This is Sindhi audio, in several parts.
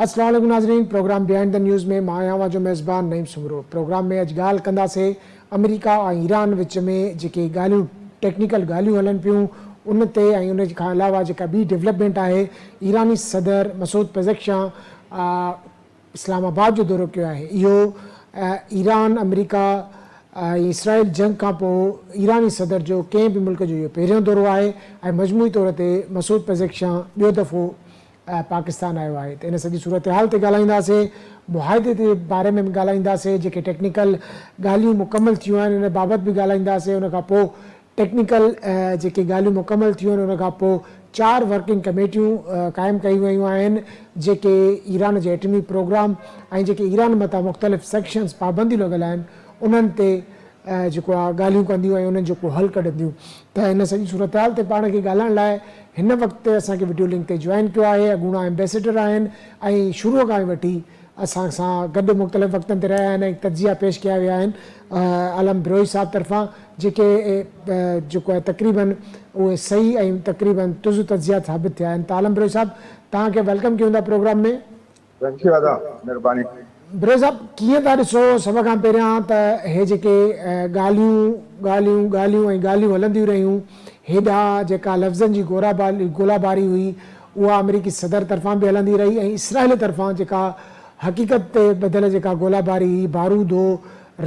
السلام عليڪم ناظرين پروگرام بيهائنڊ the news ۾ مان آهيان اوهان جو ميزبان نعيم سومرو پروگرام ۾ اڄ ڳالهه ڪنداسين آمريڪا ۽ ايران وچ ۾ جيڪي ڳالهيون ٽيڪنيڪل ڳالهيون هلن پيون ان تي ۽ ان کان علاوه جيڪا ٻي ڊولپمينٽ آهي ايراني صدر مسعود پزشڪيان اسلام آباد جو دورو ڪيو آهي. اهو ايران، آمريڪا ۽ اسرائيل جنگ کانپوء ايراني صدر جو ڪنهن به ملڪ جو اهو پهريون دورو آهي ۽ مجموعي طور تي مسعود پزشڪيان ٻيو دفعو پاڪستان آيو آهي ته ان سڄي صورتحال تي ڳالهائينداسين، معاهدي جي باري ۾ به ڳالهائينداسين، جيڪي ٽيڪنيڪل ڳالهيون مڪمل ٿيون آهن ان بابت به ڳالهائينداسين، ان کانپوء ٽيڪنيڪل جيڪي ڳالهيون مڪمل ٿيون آهن ان کان پوء چار ورڪنگ ڪميٽيون قائم ڪيون ويون آهن جيڪي ايران جي ايٽمي پروگرام ۽ جيڪي ايران مٿان مختلف سيڪشنز پابنديون لڳل آهن انهن تي جيڪو آهي ڳالهيون ڪنديون ۽ انهن جو ڪو حل ڪڍنديون ته ان سڄي صورتحال تي پاڻ کي ڳالهائڻ لاء هن وقت اسان کي وڊيو لنڪ تي جوائن ڪيو آهي اڳوڻا ايمبيسيڊر آهن ۽ شروع کان ئي وٺي اسان سان گڏ مختلف وقتن تي رهيا آهن ۽ تجزيا پيش ڪيا ويا آهن عالم بروهي صاحب طرفان جيڪي جيڪو آهي تقريبن اهي صحيح ۽ تقريبن تز تجزيا ثابت ٿيا آهن ته عالم بروهي صاحب توهان کي welcome ڪيون ٿا پروگرام ۾. Thank you ادا مھرباني. بروهي صاحب ڪيئن ٿا ڏسو سڀ کان پهريان ته هي جيڪي ڳالهيون ڳالهيون ڳالهيون ۽ ڳالهيون هلنديون رهيون هيڏا جيڪا لفظن جي گولا باري هئي اها آمريڪي صدر طرفان به هلندي رهي ۽ اسرائيل طرفان جيڪا حقيقت تي ٻڌل جيڪا گولا باري هئي، بارود هو،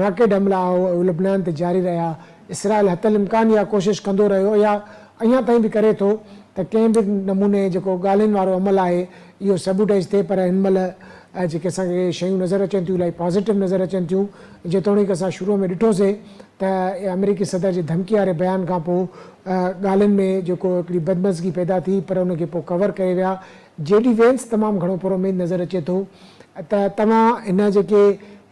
راڪيٽ حملا هو اهي لبنان تي جاري رهيا. اسرائيل حتي الامڪان اها ڪوشش ڪندو رهيو يا اڃا تائين به ڪري ٿو ته ڪنهن به نموني جيڪو ڳالهين وارو عمل آهي اهو سيبوٽيج ٿئي پر هن مهل جيڪي اسان کي شيون نظر اچن ٿيون الاهي پازيٽو نظر اچن ٿيون جيتوڻيڪ اسان شروع ۾ ڏٺوسي ته آمريڪي صدر جي ڌمڪي واري بيان کان پوء ڳالهين ۾ جيڪو هڪڙي بدمزگي پيدا ٿي پر ان کي پوء ڪور ڪري ويا. جي ڊي وينس تمام گهڻو پر اميد نظر اچي ٿو ته توهان هن جيڪي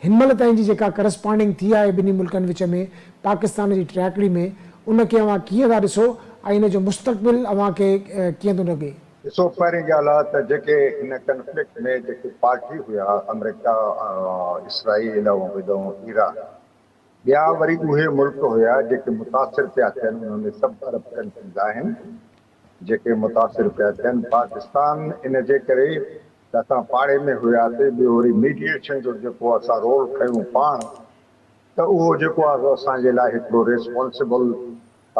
هن مهل تائين جي جيڪا ڪرسپانڊنگ ٿي آهي ٻنهي ملڪن وچ ۾ پاڪستان جي ٽياڪڙي ۾ ان کي اوهان ڪيئن ٿا ڏسو ۽ ان جو مستقبل اوهان کي ڪيئن ٿو لڳي؟ ڏسو پهرين ڳالهه آ ته جيڪي هن ڪنفلڪٽ ۾ جيڪي پارٽي هيا آمريڪا اسرائيل ۽ ايران ٻيا وري اهي ملڪ هيا جيڪي متاثر پيا ٿين انهن ۾ سڀ عرب ڪنٽريز آهن جيڪي متاثر پيا ٿين پاڪستان ان جي ڪري ته اسان پاڙي ۾ هياسي ٻيو وري ميڊيئيشن جو جيڪو اسان رول کنيو پاڻ ته اهو جيڪو آهي سو اسان جي لاء هڪڙو ريسپانسبل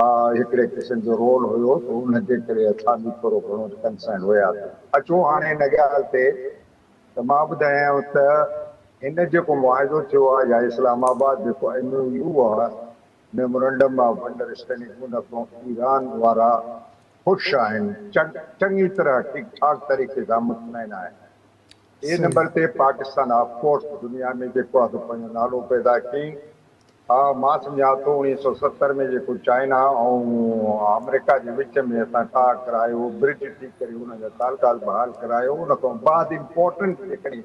هڪڙي قسم جو رول هيو ته ان جي ڪري اسان به ٿورو گهڻو ڪنسرن هياسي. اچو هاڻي ان ڳالهه تي ته مان ٻڌايانو ته هن جيڪو معاهدو ٿيو آهي يا اسلام آباد جيڪو ايم او يو آهي ميمورنڊم آف انڊر اسٽينڊنگ ان کان ايران وارا خوش آهن چڱي طرح ٺيڪ ٺاڪ طريقي سان مطمئن آهن. ٻئي نمبر تي پاڪستان آف ڪورس دنيا ۾ جيڪو آهي سو پنهنجو نالو پيدا ڪيائين ها مان سمجهان ٿو 1970 ۾ جيڪو چائنا ۽ آمريڪا جي وچ ۾ اسان ٺاهه ڪرايو برج ٺيڪ ڪري انهن جا تعلقات بحال ڪرايو ان کان بعد امپورٽنٽ جيڪڏهن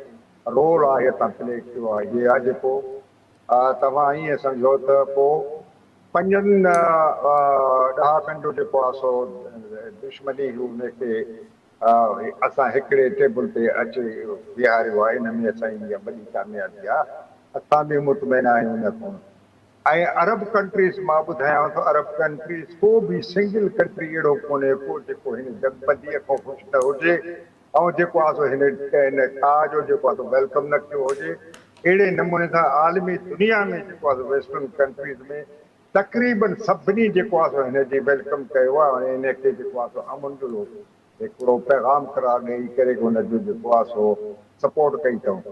رول آهي اسان پلي ڪيو آهي اهي آهي جيڪو توهان ائين سمجهو ته پو پنجن ڏهاڪن جو جيڪو آهي سو دشمني هئي ان کي اسان هڪڙي ٽيبل تي اچي بيهاريو آهي ان ۾ اسان جي اها وڏي ڪاميابي آهي اسان به مطمئن آهيون ان کان ۽ عرب ڪنٽريز مان ٻڌايانو ٿو عرب ڪنٽريز ڪو به سنگل ڪنٽري اهڙو ڪونهي ڪو جيڪو هن جنگ بندي کان خوش نه هجي ۽ جيڪو آهي سو هن هن ٺاهه جو جيڪو آهي سو welcome نه ڪيو هجي اهڙي نموني سان عالمي دنيا ۾ جيڪو آهي سو ويسٽرن ڪنٽريز ۾ تقريبن سڀني جيڪو آهي سو هن جي welcome ڪيو آهي ۽ ان کي جيڪو آهي سو امن جو هڪڙو پيغام قرار ڏئي ڪري هن جو جيڪو آهي سو سپورٽ ڪئي اٿئون.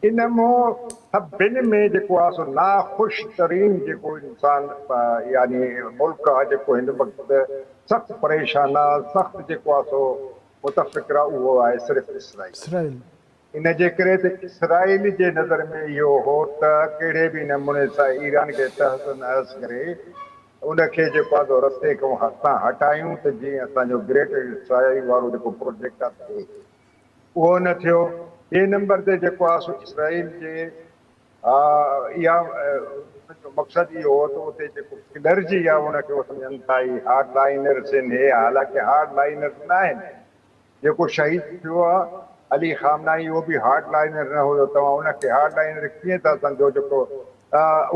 ان مون سڀن ۾ جيڪو آهي سو ناخوش ترين جيڪو انسان يعني ملڪ آهي جيڪو هن وقت سخت پريشان آهي سخت جيڪو آهي سو متفڪر آهي اهو آهي صرف اسرائيل. ان جي ڪري ته اسرائيل جي نظر ۾ اهو هو ته ڪهڙي به نموني سان ايران کي تهس نهس ڪري ان کي جيڪو آهي سو رستي کان هٿان هٽايون ته جيئن اسان جو گريٽر اسرائيل وارو جيڪو پروجيڪٽ آهي ٿئي. اهو نه ٿيو. ٻئي نمبر تي جيڪو آهي سو اسرائيل جي اها ان جو مقصد اهو هو ته اتي جيڪو ڪلرجي آهي ان کي هو سمجهن ٿا هي هارڊ لائنرز آهن هي حالانڪه هارڊ لائنرز نه آهن. جيڪو شهيد ٿيو آ علي خامنائي اهو به هارڊ لائنر نه هيو توهان ان کي هارڊ لائنر ڪيئن ٿا سمجهو جيڪو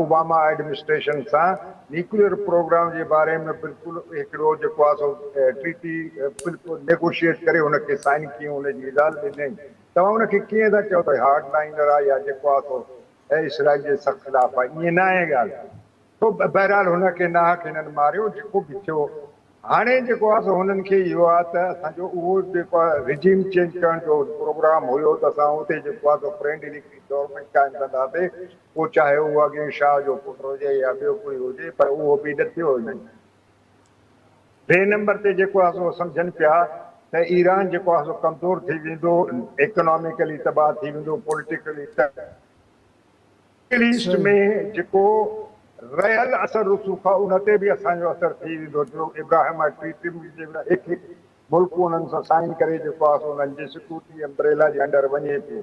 اوباما ايڊمنسٽريشن سان نيوڪليئر پروگرام جي باري ۾ بلڪل هڪڙو جيڪو آ سو ٽريٽي بلڪل نيگوشيئيٽ ڪري ان کي سائن ڪيون ان جي اجازت ڏنائين. توهان ان کي ڪيئن ٿا چئو ته هارڊ لائنر آهي يا جيڪو آهي سو اسرائيل جي سخت خلاف آهي ائين ناهي ڳالهه. سو بهرحال هن کي ناحق هنن ماريو جيڪو به ٿيو. هاڻي جيڪو آهي سو هنن کي اهو آهي ته اسان جو اهو جيڪو آهي رجيم چينج ڪرڻ جو پروگرام هيو ته اسان اتي جيڪو آهي سو فرينڊلي هڪڙي گورنمينٽ قائم ڪنداسي پوء چاهي اهو اڳئين شاهه جو پٽ هجي يا ٻيو ڪوئي هجي پر اهو به نه ٿيو هنن ٽئين نمبر تي جيڪو آهي سو سمجهن پيا ته ايران جيڪو آهي سو ڪمزور ٿي ويندو اڪناميڪلي تباهه ٿي ويندو پوليٽيڪلي مڊل ايسٽ ۾ جيڪو رهيل اثر رسوخ آهي ان تي به اسان جو اثر ٿي ويندو جو ابراهيم ٽريٽي ۾ جيڪڏهن هڪ هڪ ملڪ انهن سان سائن ڪري جيڪو آهي سو انهن جي سيڪيورٽي امبريلا جي انڊر وڃي پيو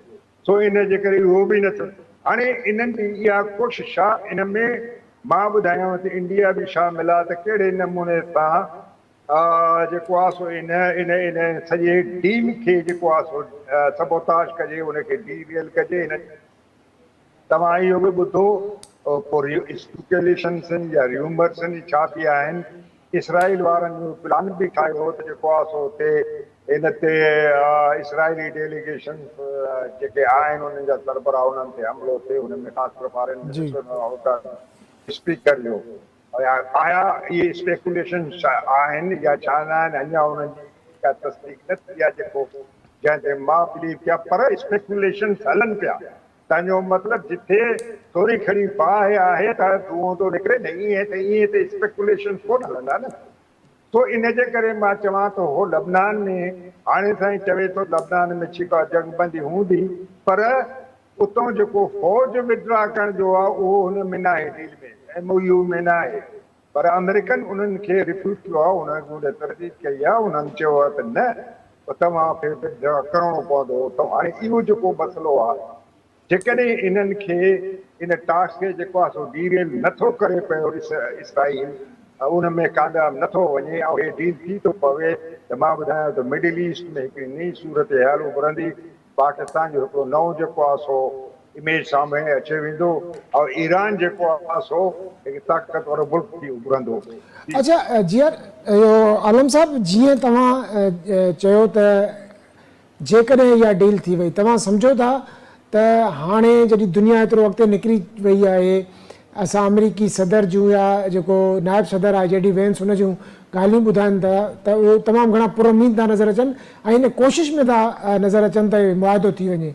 سو ان جي ڪري اهو به نه ٿيو. هاڻي انهن جي اها ڪوشش آهي ان ۾ مان ٻڌايانو ته انڊيا به شامل آهي ته ڪهڙي نموني سان جيڪو آهي سو ان ان ان سڄي ڊيل کي جيڪو آهي سو سبوتاش ڪجي ان کي ڊي ريل ڪجي ان توهان اهو به ٻڌو پوء اسپيڪيوليشنس يا ريومرس ڇا به آهن اسرائيل وارن اهو پلان به ٺاهيو هو ته جيڪو آهي سو اتي ان تي اسرائيلي ڊيليگيشنس جيڪي آهن انهن جا سربراهه انهن تي حملو ٿئي ان ۾ خاص طور فارين منسٽر اسپيڪر جو آيا اهي اسپيڪوليشنس آهن يا ڇا نه آهن اڃا انهن جي ڪا تصديق نه ٿي آهي جيڪو جنهن تي مان بليو ڪيان پر اسپيڪوليشنس هلن پيا تنهن جو مطلب جٿي ٿوري کڻي باهه آهي ته دونهون ٿو نڪري نه ائين ته ائين ته اسپيڪوليشنس ڪونه هلندا نه سو ان جي ڪري مان چوان ٿو هو لبنان ۾ هاڻي سائين چوي ٿو لبنان ۾ ٺيڪ آ جنگ بندي هوندي پر اتون جيڪو فوج وڊرا ڪرڻ جو آ اهو هن ۾ ناهي ڊيل ۾ ايم او يو ۾ ناهي پر آمريڪن انهن کي ريفيوز ڪيو آ انهن کي ان ترديد ڪئي آ انهن چيو آ ته نه توهان کي وڊرا ڪرڻو پوندو اتون هاڻي اهو جيڪو مسئلو آ جيڪڏهن انهن کي ان ٽاسڪ کي جيڪو آهي سو ڊي ريل نه ٿو ڪري پيو اسرائيل ان ۾ ڪامياب نه ٿو وڃي ۽ هي ڊيل ٿي ٿو پوي ته مان ٻڌايان ته مڊل ايسٽ ۾ هڪڙي نئين صورتحال اڀرندي پاڪستان جو هڪڙو نئون جيڪو آهي سو اميج سامهون اچي ويندو ۽ ايران جيڪو آهي سو هڪ طاقتور ملڪ ٿي اڀرندو. اڇا جي اهو عالم صاحب جيئن توهان چيو ته جيڪڏهن اها ڊيل ٿي وئي، توهان سمجهو ٿا ته هاڻي جڏهن دنيا ايترو اڳتي نڪري وئي آهي، اسان آمريڪي صدر جون يا جيڪو نائب صدر آهي جي ڊي وينس ان جون ڳالهيون ٻڌائن ٿا ته اهي تمام گهڻا پراميد ٿا نظر اچن ۽ ان ڪوشش ۾ ٿا نظر اچن ته معاهدو ٿي وڃي.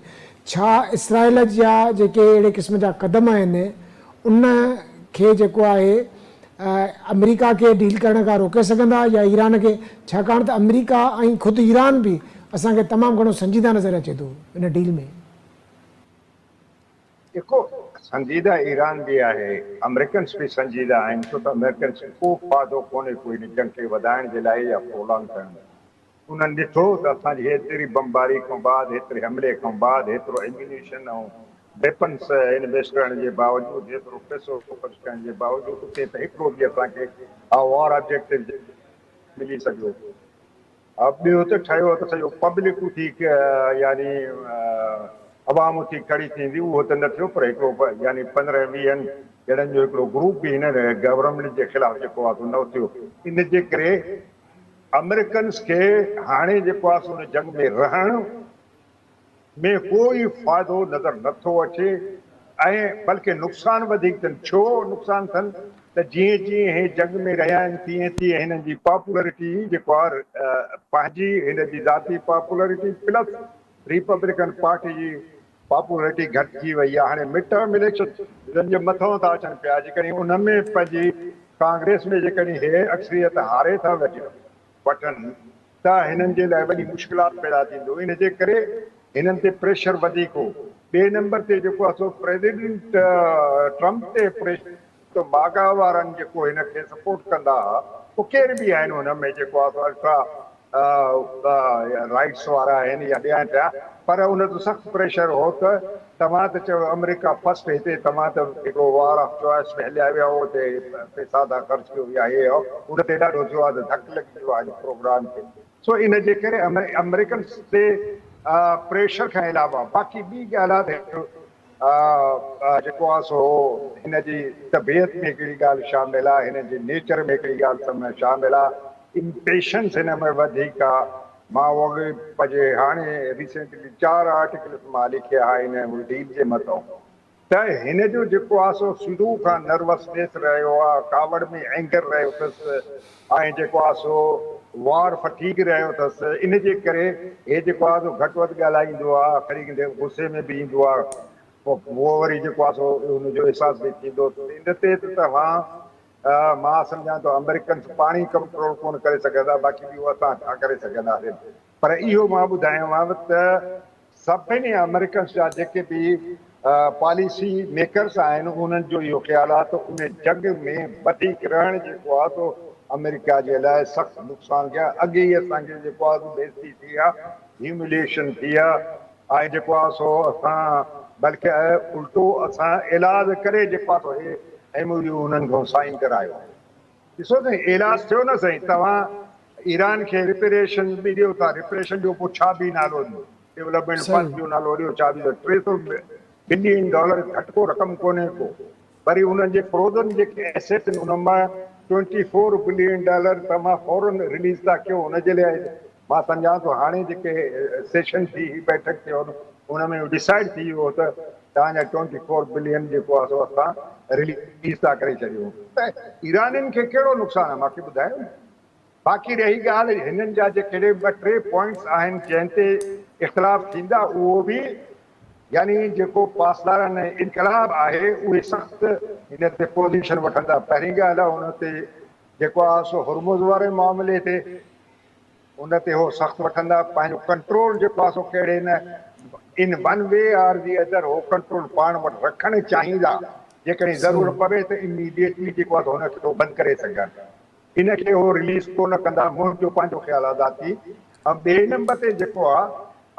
ڇا اسرائيل جا جيڪي اهڙي قسم جا قدم آهن ان کي جيڪو آهي آمريڪا کي ڊيل ڪرڻ کان روڪي سگهندا يا ايران کي ڇاڪاڻ ته آمريڪا ۽ خود ايران به اسان کي تمام گهڻو سنجيده نظر اچي ٿو ان ڊيل ۾. ڏکو سنجيده ايران به آهي آمريڪنس به سنجيده آهن ڇو ته آمريڪنس کي ڪو فائدو ڪونهي ڪو هن جنگ کي وڌائڻ جي لاء يا پرولانگ ڪرڻ ۾. انهن ڏٺو ته اسان جي هيتري بمباري کان بعد، هيتري حملي کان بعد، هيترو ايميونيشن ۽ ويپنس انويسٽ ڪرڻ جي باوجود، هيترو پئسو خرچ ڪرڻ جي باوجود اتي ته هڪڙو به اسان کي وار آبجيڪٽو ملي سگهيو. ٻيو ته ٺهيو ته سڄو پبلڪ اٿي يعني عوام اٿي کڙي ٿيندي اهو ته نه ٿيو پر هڪڙو يعني پندرهن ويهن ڄڻن جو هڪڙو گروپ به هن گورنمينٽ جي خلاف جيڪو آهي سو نه اٿيو. ان جي ڪري آمريڪنز کي هاڻي جيڪو آهي سو ان جنگ ۾ رهڻ ۾ ڪو ئي فائدو نظر نه ٿو اچي ۽ بلڪه نقصان وڌيڪ ٿين. ڇو نقصان ٿين ته جيئن جيئن هي جنگ ۾ رهيا آهن تيئن تيئن هنن جي پاپولرٽي جيڪو آهي پنهنجي هن جي ذاتي پاپولرٽي پلس ريپبلڪن پارٽي جي پاپولرٽي گهٽ ٿي وئي آهي. هاڻي مڊ ٽرم اليڪشن جي مٿان ٿا اچن پيا جيڪڏهن ان ۾ پنهنجي ڪانگريس ۾ جيڪڏهن هي اڪثريت هاري ٿا وٺن ته هنن جي لاء وڏي مشڪلات پيدا ٿيندو ان جي ڪري هنن تي پريشر وڌيڪ هو. ٻئي نمبر تي جيڪو آهي سو پريزيڊنٽ ٽرمپ تي پريشر ته ماگا وارن جيڪو هن کي سپورٽ ڪندا ها پوء ڪير به آهن ان ۾ جيڪو آهي سو الٽرا رائٽس وارا آهن يا ٻيا ٽيا پر ان تي سخت پريشر هو ته توهان ته چيو آمريڪا فرسٽ هتي توهان ته هڪڙو وار آف چوائس ۾ هليا ويا هو اتي پيسا ٿا خرچ ڪيو يا هي هو ان تي ڏاڍو ٿيو آهي ته ڌڪ لڳي ويو آهي پروگرام کي سو ان جي ڪري آمريڪنس تي پريشر کان علاوه باقي ٻي ڳالهه آهي ته جيڪو آهي سو هن جي طبيعت ۾ هڪڙي ڳالهه شامل آهي، هن جي نيچر ۾ هڪڙي ڳالهه شامل آهي، امپيشنس هن ۾ وڌيڪ آهي. مان اهو اڳ پنهنجي هاڻي ريسينٽلي چار آرٽيڪلس مان لکيا آهن ان ڊيل جي مٿان ته هن جو جيڪو آ سو شروع کان نروسنيس رهيو آ، ڪاوڙ ۾ اينگر رهيو اٿس ۽ جيڪو آ سو وار فٽيگ رهيو اٿس، ان جي ڪري هي جيڪو آ سو گهٽ وڌ ڳالهائيندو آ، کڻي ڪنهن غصي ۾ به ايندو آ، پوء وري جيڪو آ سو ان جو احساس به ٿيندو اٿس. ان تي ته توهان مان سمجهان ٿو آمريڪنس پاڻ ئي ڪنٽرول ڪونه ڪري سگهندا، باقي ٻيو اسان ڇا ڪري سگهنداسين. پر اهو مان ٻڌايانو ته سڀني آمريڪنس جا جيڪي به پاليسي ميڪرس آهن انهن جو اهو خيال آهي ته ان جنگ ۾ وڌيڪ رهڻ جيڪو آهي سو آمريڪا جي لاء سخت نقصان ڪيا اڳي ئي اسان کي جيڪو آهي سو بيعزتي ٿي آهي هيومليشن ٿي آهي ۽ جيڪو آهي سو اسان بلڪه الٽو اسان ايلاز ڪري جيڪو آهي سو هي ايم او يو انهن کان سائين ڪرايو آهي. ڏسو سائين ايلاز ٿيو نه سائين توهان ايران کي ريپريشن به ڏيو ٿا ريپريشن جو پوء ڇا به نالو ڏيو ڊولپمينٽ فنڊ جو نالو ڏيو ڇا به 300 بلين ڊالر گهٽ ڪو رقم ڪونهي ڪو وري انهن جي فروزن جيڪي ايسيٽس آهن انهن مان 24 بلين ڊالر توهان فورن رليز ٿا ڪيو ان جي لاء مان سمجهان ٿو هاڻي جيڪي سيشن ٿي هي بيٺڪ ٿي ان ۾ ڊسائيڊ ٿي ويو ته توهان جا 24 بلين جيڪو آهي سو اسان رليز ٿا ڪري ڇڏيون ته ايرانين کي ڪهڙو نقصان آهي مانکي ٻڌايو نه. باقي رهي ڳالهه هنن جا جيڪي ٻه ٽي پوائنٽس آهن جنهن تي اختلاف ٿيندا اهو به يعني جيڪو پاسداران انقلاب آهي اهي سخت هن تي پوزيشن وٺندا پهرين ڳالهه ان تي جيڪو آهي سو هرمز واري معاملي تي ان تي هو سخت وٺندا، پنهنجو ڪنٽرول جيڪو آهي سو ڪهڙي نه in one way or the other هو ڪنٽرول پاڻ وٽ رکڻ چاهيندا، جيڪڏهن ضرورت پوي ته اميڊيٽلي جيڪو آهي سو هن کي هو بند ڪري سگهن، ان کي هو رليز ڪو نه ڪندا، منهنجو پنهنجو خيال آهي ذاتي. ۽ ٻئي نمبر تي جيڪو آهي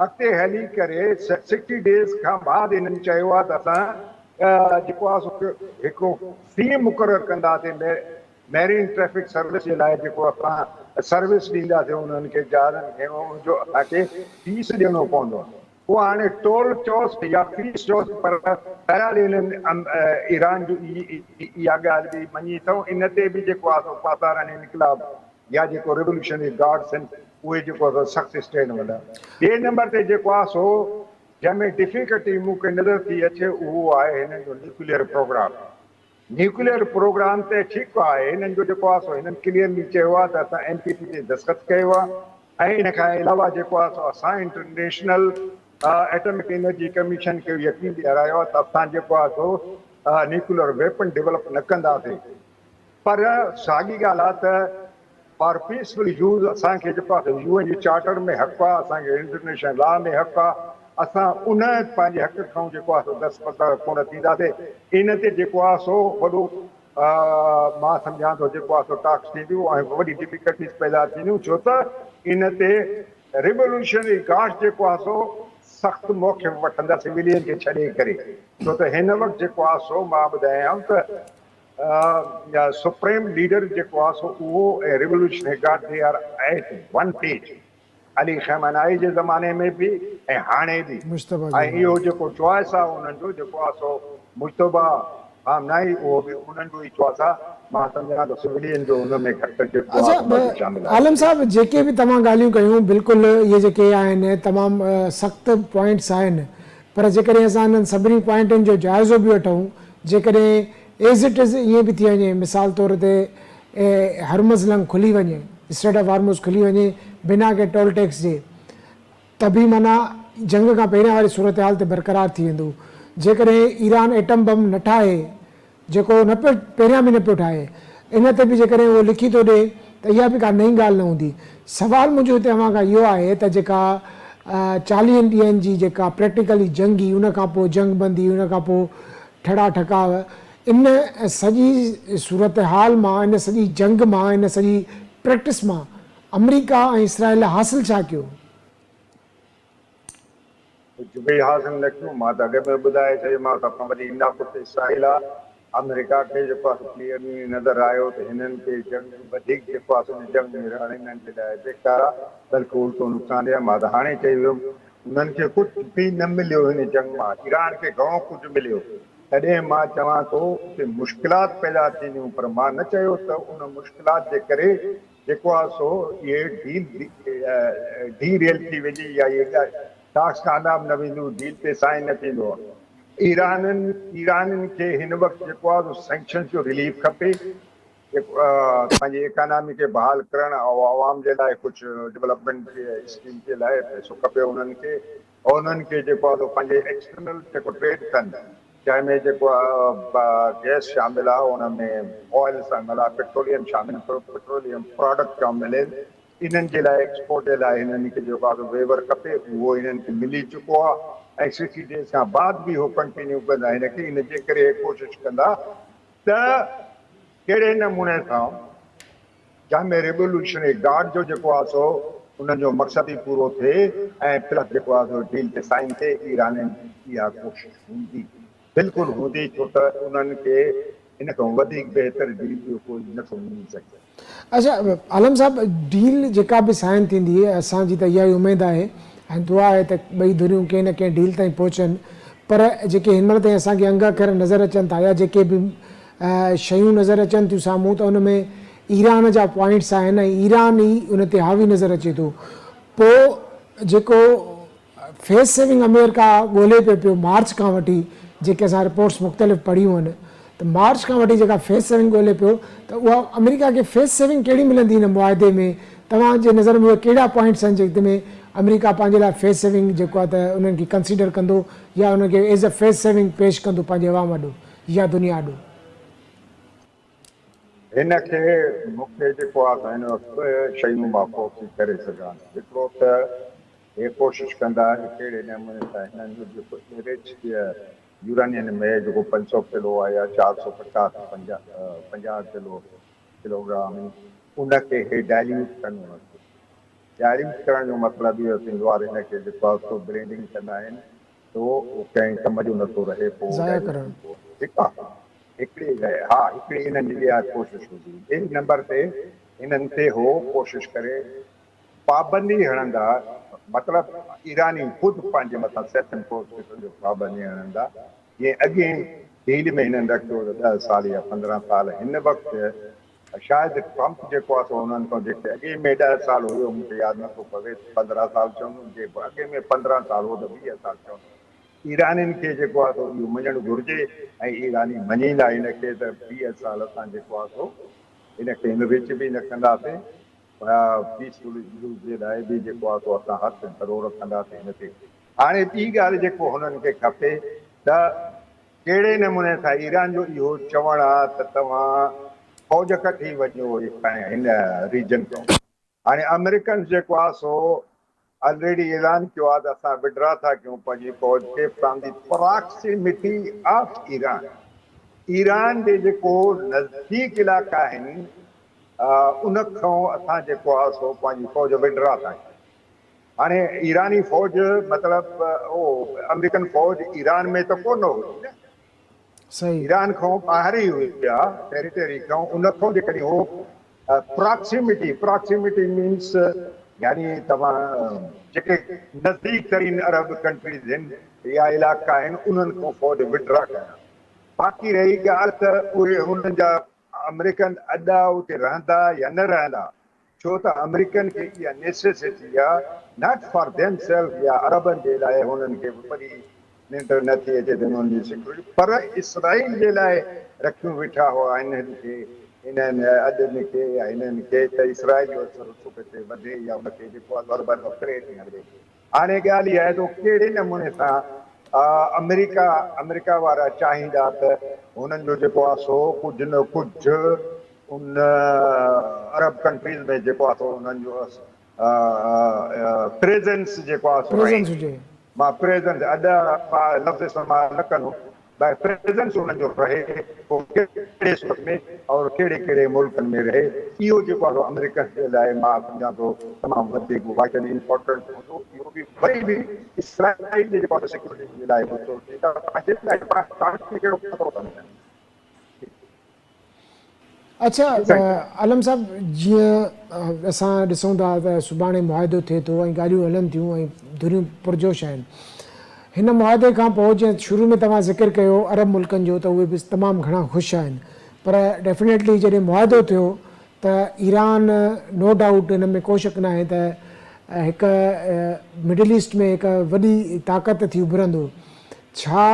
اڳتي هلي ڪري سڪسٽي ڊيز کان بعد هنن چيو آهي ته اسان جيڪو آهي سو هڪڙو في مقرر ڪنداسين ميرين ٽريفڪ سروس جي لاء جيڪو اسان سروس ڏينداسين انهن کي جهازن کي ان جو اسان کي فيس ڏيڻو پوندو اهو هاڻي ٽول چئوس يا فيس چئوس پر بهرحال انهن ايران جو اها ڳالهه به مڃي اٿئون ان تي به جيڪو آهي سو پاسداران انقلاب يا جيڪو ريولوشنري گارڊس آهن اهي جيڪو آهي سو سخت اسٽينڊ وٺندا ٻئي نمبر تي جيڪو آهي سو جنهن ۾ ڊفيڪلٽي مون کي نظر ٿي اچي اهو آهي هنن جو نيوڪليئر پروگرام نيوڪليئر پروگرام ته ٺيڪ آهي هنن جو جيڪو آهي سو هنن ڪليئرلي چيو آهي ته اسان اين پي ٽي تي دستخط ڪيو آهي ۽ ان کان علاوه جيڪو آهي سو اسان انٽرنيشنل ايٽمڪ انرجي ڪميشن کي يقين ڏيارايو آهي ته اسان جيڪو آهي سو نيوڪليئر ويپن ڊولپ نه ڪنداسين پر ساڳي ڳالهه آهي ته فار پيسفل يوز اسان کي جيڪو آهي يو اين جي چارٽر ۾ حق آهي اسان کي انٽرنيشنل لا ۾ حق آهي اسان ان پنهنجي حق کان جيڪو آهي سو دستبردار ڪونه ٿينداسين ان تي جيڪو آهي سو وڏو مان سمجهان ٿو جيڪو آهي سو ٽاڪس ٿينديون ۽ وڏي ڊفيڪلٽيز پيدا ٿينديون ڇو ته ان تي ريولوشنري گارڊس جيڪو آهي سو سخت موقف وٺندا سويلين کي ڇڏي ڪري ڇو ته هن وقت جيڪو آهي سو مان ٻڌايان ته سپريم ليڊر جيڪو آ سو اهو ۽ revolutionary guard they are at one page Ali Khamenei جي زماني ۾ به ۽ هاڻي به ۽ اهو جيڪو چوائس آ انهن جو جيڪو آ سو مجتبيٰ خامنائي اهو به انهن جو ئي چوائس آ مان سمجهان ٿو سولين جو ان ۾ گهٽ جيڪو آ سو باقي شامل آهي. عالم صاحب جيڪي به توهان ڳالهيون ڪيون بلڪل اهي جيڪي آهن تمام سخت پوائنٽس آهن پر جيڪڏهن اسان انهن سڀني پوائنٽن جو جائزو به وٺون جيڪڏهن ايز it از ائين به ٿي وڃي مثال طور تي هرمز لنگ کلي وڃي اسٽريٽ آف هارمز کلي وڃي بنا ڪنهن ٽول ٽيڪس جي ته به معنيٰ جنگ کان پهريان واري صورتحال تي برقرار ٿي ويندو جيڪڏهن ايران ايٽم بم نه ٺاهي جيڪو نه پيو پهريان به نه پيو ٺاهي ان تي به جيڪڏهن اهو لکي ٿو ڏي ته اها به ڪا نئين ڳالهه نه هوندي. سوال منهنجو هتي اوهان کان اهو آهي ته جيڪا چاليهن ڏينهن جي جيڪا پريڪٽيڪلي جنگ هئي ان کان پوء جنگ بندي ان کان پوء ٺڙا ٺڪاء ان سڄي صورتحال مان ان سڄي جنگ مان ان سڄي پريڪٽس مان آمريڪا ۽ اسرائيل حاصل ڇا ڪيو؟ ڪجهه به حاصل نه ٿيو. مان ته اڳ ۾ ٻڌائي ڇڏيومانس سڀ کان وڏي ناخوش اسرائيل آ. آمريڪا کي جيڪو آ سو ڪليئرلي نظر آيو ته هنن کي جنگ وڌيڪ جيڪو آ سو ان جنگ ۾ رهڻ هنن جي لاء بيڪار آ بلڪه الٽو نقصان ڏي آ. مان ته هاڻي چئي ويم انهن کي ڪجهه به نه مليو هن جنگ مان ايران کي گهڻو ڪجهه مليو تڏهن مان چوان ٿو اتي مشڪلات پيدا ٿينديون پر مان نه چيو ته ان مشڪلات جي ڪري جيڪو آهي سو اهي ڊيل ڊي ريل ٿي ويندي يا اهي ٽاڪس ڪامياب نه وينديون، ڊيل تي سائن نه ٿيندو. ايرانين ايرانين کي هن وقت جيڪو آهي سو سينڪشنز جو رليف کپي، جيڪو پنهنجي اڪانامي کي بحال ڪرڻ ۽ عوام جي لاء ڪجهه ڊولپمينٽ جي اسڪيم جي لاء پئسو کپي انهن کي ۽ انهن کي جيڪو آهي سو پنهنجي ايڪسٽرنل جيڪو ٽريڊ ڪن جنهن ۾ جيڪو گئس شامل آهي ان ۾ آئل شامل آهي پيٽروليم شامل پيٽروليم پراڊڪٽ شامل آهن انهن جي لاء ايڪسپورٽ جي لاء هنن کي جيڪو آهي ويور کپي اهو هنن کي ملي چڪو آهي ۽ سڪسٽي ڊيز کان بعد به هو ڪنٽينيو ڪندا هن کي ان جي ڪري هي ڪوشش ڪندا ته ڪهڙي نموني سان جنهن ۾ ريولوشنري گارڊ جو جيڪو آهي سو انهن جو مقصد ئي پورو ٿئي ۽ پلس جيڪو آهي سو ڊيل تي سائن ٿئي ايرانين جي اها ڪوشش هوندي بلڪل هوندي ڇو ته انهن کي ان کان وڌيڪ بهتر ڊيل ٻيو ڪوئي نه ٿو ملي سگهي. اڇا عالم صاحب ڊيل جيڪا به سائن ٿيندي اسان جي ته اها ئي اميد آهي ۽ دعا آهي ته ٻئي ڌريون ڪنهن نه ڪنهن ڊيل تائين پهچن پر جيڪي هن مهل تائين اسان کي انگ اکر نظر اچن ٿا يا جيڪي به شيون نظر اچن ٿيون سامهون ته ان ۾ ايران جا پوائنٽس آهن ۽ ايران ئي ان تي حاوي نظر اچي ٿو پوء جيڪو فيس سيونگ آمريڪا ڳولي پيو پيو مارچ کان وٺي جيڪي اسان رپورٽس مختلف پڙهيون آهن ته مارچ کان وٺي جيڪا فيس سيونگ ڳولي پيو ته اها آمريڪا کي فيس سيونگ ڪهڙي ملندي ان معاهدي ۾ توهان جي نظر ۾ اهي ڪهڙا پوائنٽس آهن جنهن ۾ آمريڪا پنهنجي لاء فيس سيونگ جيڪو آهي ته انهن کي ڪنسيڊر ڪندو يا انهن کي ايز اي فيس سيونگ پيش ڪندو پنهنجي عوام آڏو يا دنيا آڏو. هن کي مون کي جيڪو آ سو هن وقت ٻه شيون مان فورسي ڪري سگهان ٿو. هڪڙو ته هي ڪوشش ڪندا ته ڪهڙي نموني سان هنن جو جيڪو انرچڊ يورانين ۾ جيڪو 500 ڪلو آ يا 450 50 ڪلو ڪلوگرام ان کي هي ڊائليوٽ ڪن ان کي ڊائليوٽ ڪرڻ جو مطلب اهو ٿيندو آ ته هن کي جيڪو آ سو بلينڊنگ ڪندا آهن تو اهو ڪنهن ڪم جو نٿو رهي پوء ضايع ڊائليوٽ ڪرڻ. ٿيندو ٺيڪ آ هڪڙي ها هڪڙي انهن جي اها ڪوشش هوندي ٻئي نمبر تي انهن تي هو ڪوشش ڪري پابندي هڻندا مطلب ايراني خود پنهنجي مٿان سيلف امپوز قسم جو پابندي هڻندا جيئن اڳئين ڊيل ۾ هنن رکيو ته ڏهه سال يا 15 سال هن وقت شايد ٽرمپ جيڪو آهي سو انهن کان جيڪي اڳئين ۾ ڏهه سال هيو مون کي ياد نٿو پوي 15 سال چوندم جي اڳئين ۾ 15 سال هو ته 20 سال چوندم ايرانين کي جيڪو آهي سو اهو مڃڻ گهرجي ۽ ايراني مڃيندا هن کي ته 20 سال اسان جيڪو آهي سو هن کي هن وچ به نه ڪنداسين پيسفل يوز جي لاء به جيڪو آهي سو اسان هٿ ڍرو رکنداسين هن تي هاڻي ٻي ڳالهه جيڪو هنن کي کپي ته ڪهڙي نموني سان ايران جو اهو چوڻ آ ته توهان فوج ڪڍي وڃو هن ريجن کان. هاڻي آمريڪنز جيڪو آ سو آلريڊي اعلان ڪيو آ ته اسان وڊرا ٿا ڪيون پنهنجي فوج کي from the proximity of Iran. Iran جي جيڪو نزديڪ علائقا آهن ان کان اسان جيڪو آ سو پنهنجي فوج وڊرا ٿا ڪيون. هاڻي ايراني فوج مطلب او آمريڪن فوج ايران ۾ ته ڪو نه هئي نه صحيح. ايران کان ٻاهر ئي هئي اها ٽيريٽري کان ان کان جيڪڏهن هو پراڪسيمٽي پراڪسيمٽي مينس يعني توهان جيڪي نزديڪ ترين عرب ڪنٽريز آهن يا علائقا آهن انهن کان فوج وڊرا ڪيان باقي رهي ڳالهه ته اهي انهن جا آمريڪن اڏا اتي رهندا يا نه رهندا ڇو ته آمريڪن کي اها نيسيسٽي آ not for them self يا عربن جي لاء هنن کي به وڏي ننڊ نه ٿي اچي ته انهن جي سيڪيورٽي پر اسرائيل جي لاء رکيون ويٺا هئا انهن کي انهن اڏن کي يا انهن کي ته اسرائيل جو اثر رسوخ هتي وڌي يا ان کي جيڪو آ عربن کان ٿريٽ نه ملي هاڻي ڳالهه اها آهي ته ڪهڙي نموني سان آمريڪا آمريڪا وارا چاهيندا ته هنن جو جيڪو آ سو ڪجهه نه ڪجهه ان عرب ڪنٽريز ۾ جيڪو آ سو انهن جو پريزنس جيڪو آ سو پريزنس هجي. مان پريزنس اڏ مان لفظ استعمال نه ڪندم باقي پريزنس انهن جو رهي پوء ڪهڙي صورت ۾ اور ڪهڙي ڪهڙي ملڪن ۾ رهي اهو جيڪو آ سو آمريڪن جي لاء مان سمجهان ٿو تمام وڌيڪ وائٽلي امپورٽنٽ هوندو اهو به وري به اسرائيل جي جيڪو آ سو سيڪيورٽي جي لاء هوندو پنهنجي لاء پاڻ کي ڪهڙو خطرو سمجهن. اڇا عالم صاحب جيئن اسان ڏسون ٿا ته سڀاڻي معاهدو ٿئي ٿو ۽ ڳالهيون هلن ٿيون ۽ ڌريون پرجوش آهن هن معاهدي کان پوء جيئن شروع ۾ توهان ذڪر ڪيو عرب ملڪن جو ته اهي به تمام گهڻا خوش آهن پر ڊيفنيٽلي جڏهن معاهدو ٿيو ته ايران نو ڊائوٽ ان ۾ ڪو شڪ ناهي ته هڪ مڊل ايسٽ ۾ هڪ وڏي طاقت ٿي اڀرندو. ڇا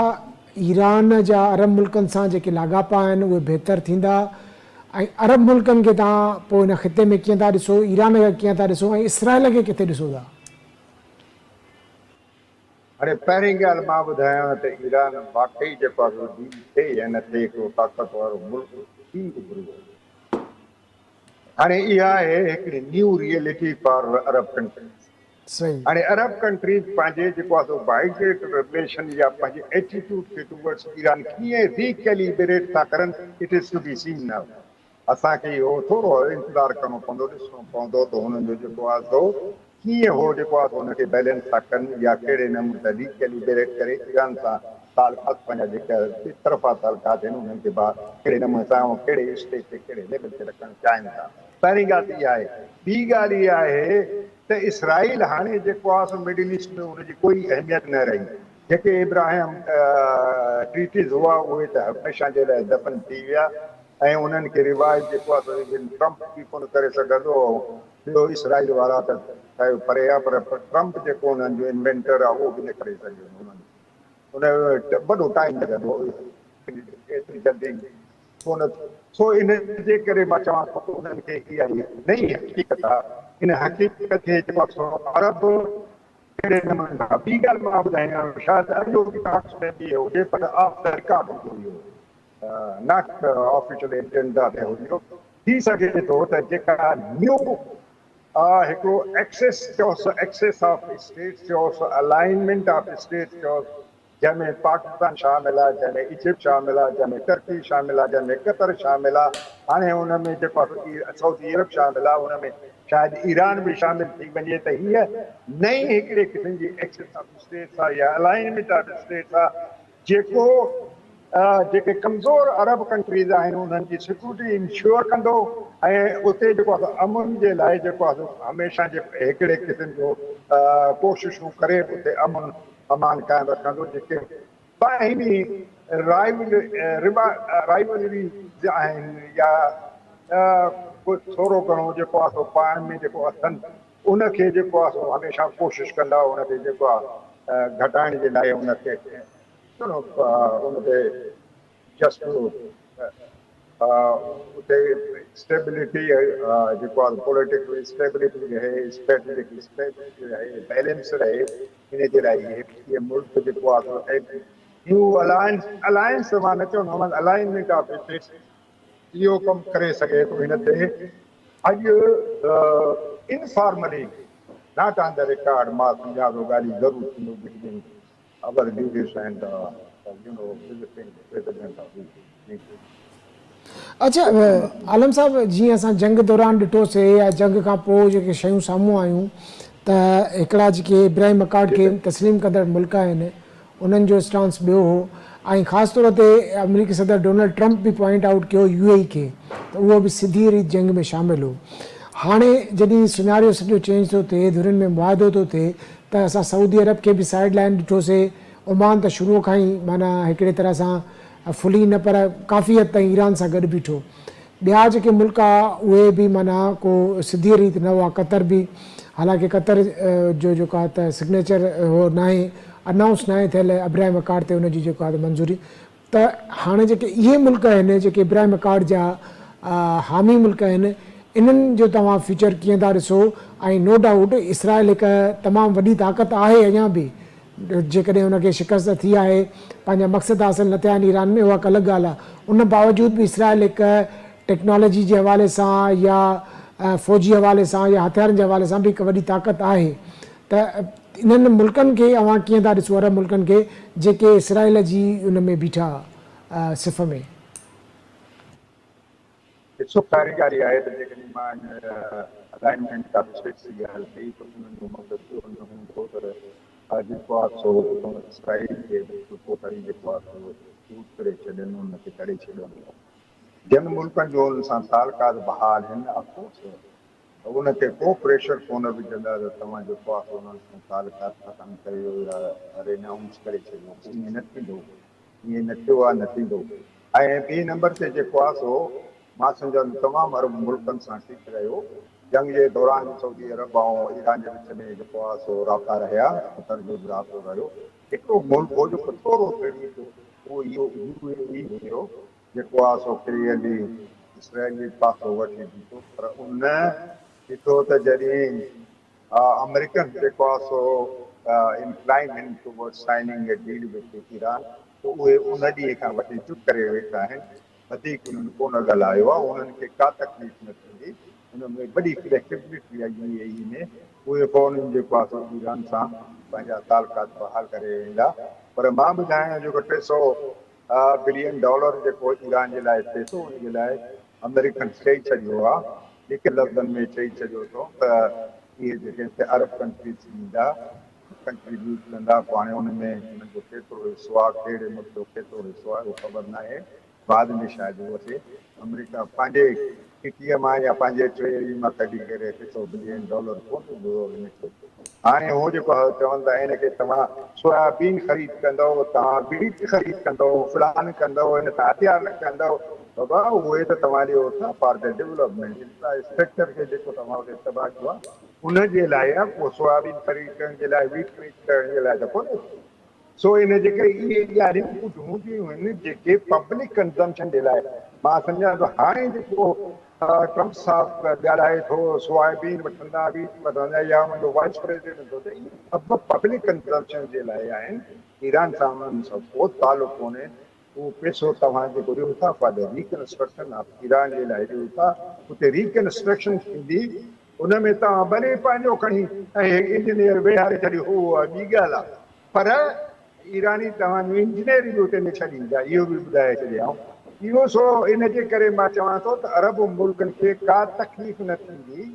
ايران جا عرب ملڪن سان جيڪي لاڳاپا آهن اهي بهتر ٿيندا ۽ عرب ملڪن کي توهان پوء ان خطي ۾ ڪيئن ٿا ڏسو، ايران کي ڪيئن ٿا ڏسو ۽ اسرائيل کي ڪٿي ڏسو ٿا؟ هاڻي پهرين ڳالهه مان ٻڌايان ته ايران واقعي جيڪو آهي سو ڊيل ٿئي يا نه ٿئي هڪڙو طاقت وارو ملڪ ٿي اڀريو آهي. هاڻي اها آهي هڪڙي new reality for Arab countries. هاڻي عرب ڪنٽريز پنهنجي جيڪو آهي سو بائيٽ رليشن يا پنهنجي ايٽيٽيوڊ کي ٽوورڊس ايران ڪيئن ري ڪيليبريٽ ٿا ڪرن it is to be seen now. اسان کي اهو ٿورو انتظار ڪرڻو پوندو، ڏسڻو پوندو ته هنن جو جيڪو آهي سو ڪيئن هو جيڪو آهي سو ان کي بيلنس ٿا ڪن يا ڪهڙي نموني سان ري ڪيليبريٽ ڪري ايران سان تعلقات پنهنجا جيڪا ٻطرفا تعلقات آهن انهن کي با ڪهڙي نموني سان ۽ ڪهڙي اسٽيج تي ڪهڙي ليول تي رکڻ چاهين ٿا. پهرين ڳالهه ته اها آهي. ٻي ڳالهه اها آهي ته اسرائيل هاڻي جيڪو آهي سو مڊل ايسٽ ۾ ان جي ڪوئي اهميت نه رهي. جيڪي ابراهيم ٽريٽيز هئا اهي ته هميشه جي لاء دفن ٿي ويا ۽ انهن کي ريوائيو جيڪو آهي سو ايون ٽرمپ به ڪونه ڪري سگهندو ۽ ٻيو اسرائيل وارا ته ٺهيو پري آهي پر ٽرمپ جيڪو انهن جو انوينٽر آهي اهو به نه ڪري سگهيو انهن ان وڏو ٽائيم لڳندو ايتري جلدي ڪونه سو ان جي ڪري مان چوان ٿو ته انهن کي اها نئين حقيقت آهي ان حقيقت کي جيڪو آهي سو عرب ڪهڙي نموني سان ٻي ڳالهه مان ٻڌايان شايد اڄوڪي ٽاڪس ۾ به هجي پر آف the record هوندو اهو not official agenda تي هجي ٿي سگهي ٿو ته جيڪا نيو هڪڙو ايڪسس چئوس ايڪسس آف اسٽيٽس چئوس الائنمينٽ آف اسٽيٽس چئوس جنهن ۾ پاڪستان شامل آهي جنهن ۾ ايجپٽ شامل آهي جنهن ۾ ٽرڪي شامل آهي جنهن ۾ قطر شامل آهي هاڻي ان ۾ جيڪو سعودي عرب شامل آهي ان ۾ شايد ايران به شامل ٿي وڃي ته هيء نئين هڪڙي قسم جي ايڪسس آف اسٽيٽس آهي يا الائنمينٽ آف اسٽيٽس آهي جيڪو جيڪي ڪمزور عرب ڪنٽريز آهن انهن جي سيڪيورٽي انشور ڪندو ۽ اتي جيڪو آهي امن جي لاء جيڪو آهي هميشه جي هڪڙي قسم جو ڪوششون ڪري اتي امن امان قائم رکندو جيڪي باهمي رائيولريز آهن يا ٿورو گهڻو جيڪو آهي سو پاڻ ۾ جيڪو اٿن ان کي جيڪو آهي سو هميشه ڪوشش ڪندا ان کي جيڪو آهي گهٽائڻ جي لاء ان کي ان تي جسٽ اتي اسٽيبلٽي جيڪو آهي پوليٽيڪل اسٽيبلٽي رهي اسٽريٽجڪ اسٽيبلٽي رهي بيلنس رهي ان جي لاء اهي ملڪ جيڪو آهي نيو الائنس الائنس مان نه چوندو الائنمينٽ آف اسٽيٽس اهو ڪم ڪري سگهي ٿو هن تي اڄ informally not on the record مان سمجهان ٿو ڳالهيون ضرور ٿينديون between our leaders and you know visiting president of the. اڇا عالم صاحب جيئن اسان جنگ دوران ڏٺو سي يا جنگ کان پوء جيڪي شيون سامهون آيون ته هڪڙا جيڪي ابراهيم اڪارڊ کي تسليم ڪندڙ ملڪ آهن انهن جو اسٽانس ٻيو هو ۽ خاص طور تي آمريڪي صدر ڊونلڊ ٽرمپ به پوائنٽ آئوٽ ڪيو يو اي اي کي ته اهو به سڌي ريت جنگ ۾ شامل هو. هاڻي جڏهن سناريو سڄو چينج ٿو ٿئي، ڌرين ۾ معاهدو ٿو ٿئي ته اسان سعودي عرب کي به سائيڊ لائين ڏٺوسي، عمان ته شروع کان ئي معنيٰ هڪڙي طرح سان فلي نه پر ڪافي حد تائين ايران سان گڏ بيٺو. ٻيا جيڪي ملڪ ها اهي به معنيٰ ڪو سڌيء ريت نه هئا، قطر به حالانڪه قطر جو جيڪو آهي ته سگنيچر هو ناهي انائونس ناهي ٿيل ابراهيم اڪارڊ تي ان جي جيڪو آهي ته منظوري ته هاڻي جيڪي اهي ملڪ آهن جيڪي ابراهيم اڪارڊ جا حامي ملڪ آهن انهن جو توهان فيوچر ڪيئن ٿا ڏسو ۽ نو ڊائوٽ اسرائيل هڪ تمام وڏي طاقت آهي اڃا به جيڪڏهن ان کي شڪست ٿي آهي، پنهنجا مقصد حاصل نه ٿيا آهن ايران ۾ اها هڪ الڳ ڳالهه آهي، ان باوجود به اسرائيل هڪ ٽيڪنالاجي جي حوالي سان يا فوجي حوالي سان يا هٿيارن جي حوالي سان به هڪ وڏي طاقت آهي ته انهن ملڪن کي اوهان ڪيئن ٿا ڏسو عرب ملڪن کي جيڪي اسرائيل جي ان ۾ بيٺا صف ۾. ڏسو پهرين ڳالهه اها آهي ته جيڪڏهن مان ان الائنمينٽ آف اسٽيٽس جي ڳالهه ڪئي ته انهن جو مقصد اهو نه هوندو ته جيڪو آهي سو اتان اسرائيل کي بلڪل ٽوٽلي جيڪو آهي سو ايڪسڪلوڊ ڪري ڇڏين ان کي تڙي ڇڏين. جن ملڪن جو انهن سان تعلقات بحال آهن آف ڪورس ان تي ڪو پريشر ڪونه وجهندا ته توهان جيڪو آهي سو انهن سان تعلقات ختم ڪريو يا رينائونس ڪري ڇڏيو ائين نه ٿيندو. ائين نه ٿيو آهي نه ٿيندو ۽ ٻئي نمبر تي جيڪو آهي سو مان سمجهان ٿو تمام عرب ملڪن سان ٺيڪ رهيو. جنگ جي دوران به سعودي عرب ۽ ايران جي وچ ۾ جيڪو آهي سو رابطا رهيا، قطر جو به رابطو رهيو. هڪڙو ملڪ هو جيڪو ٿورو ٿڙي پيو اهو اهو يو اي اي هيو جيڪو آهي سو ڪليئرلي اسرائيل جي پاسو وٺي بيٺو پر ان ڏٺو ته جڏهن آمريڪن جيڪو آهي سو انڪلائنڊ آهن towards signing a deal with Iran ته اهي ان ڏينهن کان وٺي چپ ڪري ويٺا آهن وڌيڪ انهن ڪونه ڳالهايو آهي انهن کي ڪا تڪليف نه ٿيندي ان ۾ وڏي فليڪسبلٽي آهي يو اي اي ۾ اهي فورن جيڪو آهي سو ايران سان پنهنجا تعلقات بحال ڪري ويندا پر مان ٻڌايان جيڪو 300 بلين ڊالر جيڪو ايران جي لاء ٿئي ٿو ان جي لاء آمريڪن چئي ڇڏيو آ لکيل لفظن ۾ چئي ڇڏيو اٿئون ته اهي جيڪي هتي عرب ڪنٽريز ڏيندا ڪنٽريبيوٽ ڪندا پوء هاڻي ان ۾ انهن جو ڪيترو حصو آ ڪهڙي ملڪ جو ڪيترو حصو آ اهو خبر ناهي بعد ۾ شايد اهو اچي آمريڪا پنهنجي ڪٽيء مان يا پنهنجي ٽريزري مان ڪڍي ڪري 300 بلين ڊالر ڪونه ڏيندو هن کي. هاڻي هو جيڪو چون ٿا ان کي توهان سويابين خريد ڪندؤ، توهان ويٽ خريد ڪندؤ، فلان ڪندؤ، هن سان هٿيار نه ڪندؤ، بابا اهي ته توهان ڏيو ٿا فار the development infrastructure کي جيڪو توهان اتي تباهه ڪيو آهي ان جي لاء آهي، پوء سويابين خريد ڪرڻ جي لاء ويٽ خريد ڪرڻ جي لاء ته ڪونهي. سو ان جي ڪري اهي ڳالهيون ڪجهه هونديون آهن جيڪي پبلڪ ڪنزمپشن جي لاء مان سمجهان ٿو هاڻي جيڪو ٽرمپ صاحب ڳالهائي ٿو سوائبين وٺندا ويٽ وٺندا يا ان جو وائيس پريزيڊنٽ ٿو چئي اهي سڀ پبلڪ ڪنزمپشن جي لاء آهن ايران سان انهن سان ڪو تعلق ڪونهي اهو پئسو توهان جيڪو ڏيو ٿا for the reconstruction of Iran جي لاء ڏيو ٿا اتي ريڪنسٽرڪشن ٿيندي ان ۾ توهان ڀلي پنهنجو کڻي ۽ انجنيئر ويهاري ڇڏيو اها ٻي ڳالهه آهي پر ايراني توهان جون انجنيئري به اتي نه ڇڏيندا اهو به ٻڌائي ڇڏيائون. اهو سو ان جي ڪري مان چوان ٿو ته عرب ملڪن کي ڪا تڪليف نه ٿيندي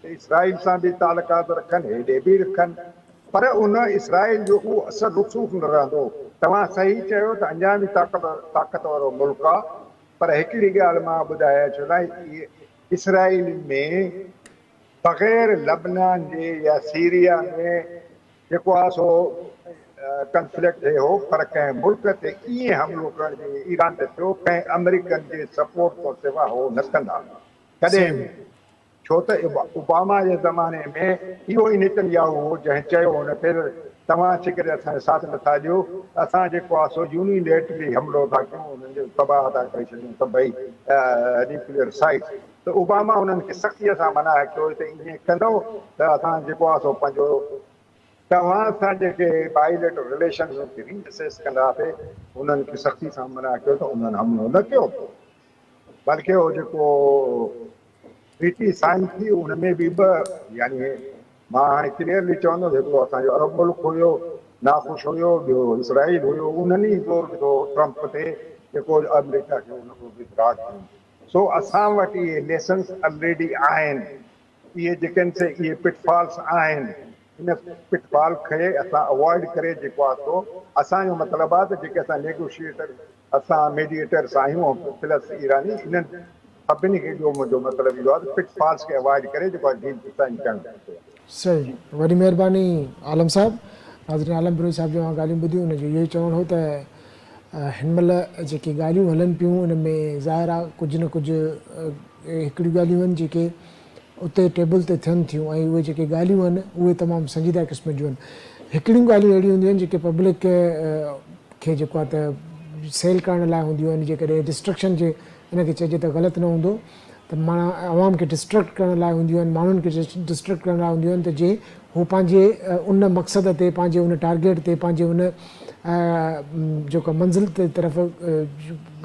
ته اسرائيل سان به تعلقات رکن هيڏي به رکن پر ان اسرائيل جو اهو اثر رسوخ نه رهندو. توهان صحيح چيو ته اڃا به طاقت وارو ملڪ آ پر هڪڙي ڳالهه مان ٻڌايان ڇڏان اسرائيل ۾ بغير لبنان جي يا سيريا ۾ جيڪو آهي سو ڪنفلڪٽ ٿئي هو پر ڪنهن ملڪ تي ائين حملو ڪرڻ جيئن ايران تي ٿيو ڪنهن آمريڪن جي سپورٽ کان سوا هو نه ڪندا ڪڏهن به ڇو ته اوباما جي زماني ۾ اهو ئي نيتن ياهو هو جنهن چيو هن کي ته توهان اچي ڪري اسان جو ساٿ نٿا ڏيو ته اسان جيڪو آهي سو يوني ليٽرلي حملو ٿا ڪيون انهن جو تباهه ٿا ڪري ڇڏيون سڀئي نيوڪليئر سائيٽس ته اوباما انهن کي سختيء سان منع ڪيو ته ائين ڪندؤ ته اسان جيڪو آهي سو پنهنجو توهان سان جيڪي بائي ليٽرل رليشنز ان کي ري اسيس ڪنداسي. انهن کي سختي سان منع ڪيو ته انهن حملو نه ڪيو بلڪه اهو جيڪو ٽريٽي سائن ٿي ان ۾ به ٻه يعني مان هاڻي ڪليئرلي چوندس هڪڙو اسان جو عرب ملڪ هيو ناخوش هيو ٻيو اسرائيل هيو انهن ئي زور وڌو ٽرمپ تي جيڪو آمريڪا کي ان کان به ڊرا ڪيو. سو اسان وٽ اهي ليسنس الريڊي آهن، اهي جيڪي آهن سي اهي پٽ فالس آهن، ان پٽ فال کي اسان اوائڊ ڪري جيڪو آهي سو اسان جو مطلب آهي ته جيڪي اسان نيگوشيئيٽر اسان ميڊيئيٽرس آهيون پلس ايراني انهن سڀني کي جو منهنجو مطلب اهو آهي ته پٽ فالس کي اوائڊ ڪري جيڪو آهي ڊيل سائن ڪرڻ کپي. صحيح وڏي مهرباني عالم صاحب. ناظرين عالم بروهي صاحب جون اوهان ڳالهيون ٻڌيون ان جو اهو ئي چوڻ هو ته هن مهل جيڪي ڳالهيون هلن پيون ان ۾ ظاهر آ ڪجهه نه ڪجهه هڪڙيون ڳالهيون آهن جيڪي اتي ٽيبل تي ٿين ٿيون ۽ اهي جيڪي ڳالهيون آهن اهي تمام سنجيده قسم جون آهن هڪڙيون ڳالهيون اهڙيون هونديون آهن جيڪي پبلڪ کي جيڪو آ ته سيل ڪرڻ لاء هونديون آهن جيڪڏهن ڊسٽرڪشن جي ان کي چئجي ته غلط نه هوندو ته معنيٰ عوام کي ڊسٽرڪٽ ڪرڻ لاء هونديون آهن، ماڻهن کي ڊسٽرڪٽ ڪرڻ لاء هونديون آهن ته جي هو پنهنجي ان مقصد تي، پنهنجي ان ٽارگيٽ تي، پنهنجي ان جيڪا منزل تي طرف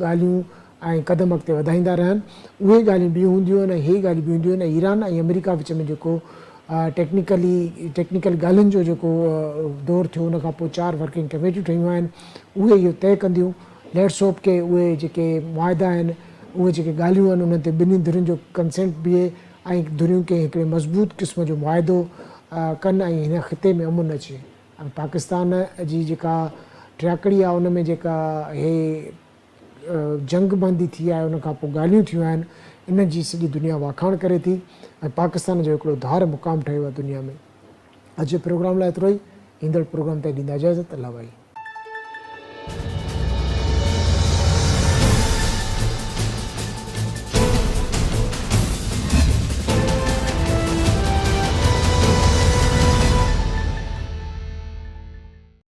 ڳالهيون ۽ قدم اڳتي وڌائيندا رهن. اهي ڳالهيون ٻيون هونديون آهن ۽ هي ڳالهيون ٻيون هونديون آهن ۽ ايران ۽ آمريڪا وچ ۾ جيڪو ٽيڪنيڪلي ٽيڪنيڪل ڳالهين جو جيڪو دور ٿيو ان کان پوء چار ورڪنگ ڪميٽيون ٺهيون آهن اهي اهو طئي ڪنديون ليٽس هوپ ڪي اهي جيڪي معاهدا آهن اهي جيڪي ڳالهيون آهن انهن تي ٻنهي ڌرين جو ڪنسينٽ بيهي ۽ ڌريون ڪنهن هڪڙي مضبوط قسم جو معاهدو ڪن ۽ هن خطي ۾ امن اچي ۽ پاڪستان جي جيڪا ٽياڪڙي آهي ان ۾ جيڪا هي جنگ بندي ٿي آهي ان کان پوء ڳالهيون ٿيون آهن ان جي سڄي دنيا واکاڻ ڪري ٿي ۽ پاڪستان جو هڪڙو ڌار مقام ٺهيو آهي دنيا ۾ اڄ جي پروگرام لاء ايترو ئي ايندڙ پروگرام تائين ڏيندا اجازت الله ڀائي.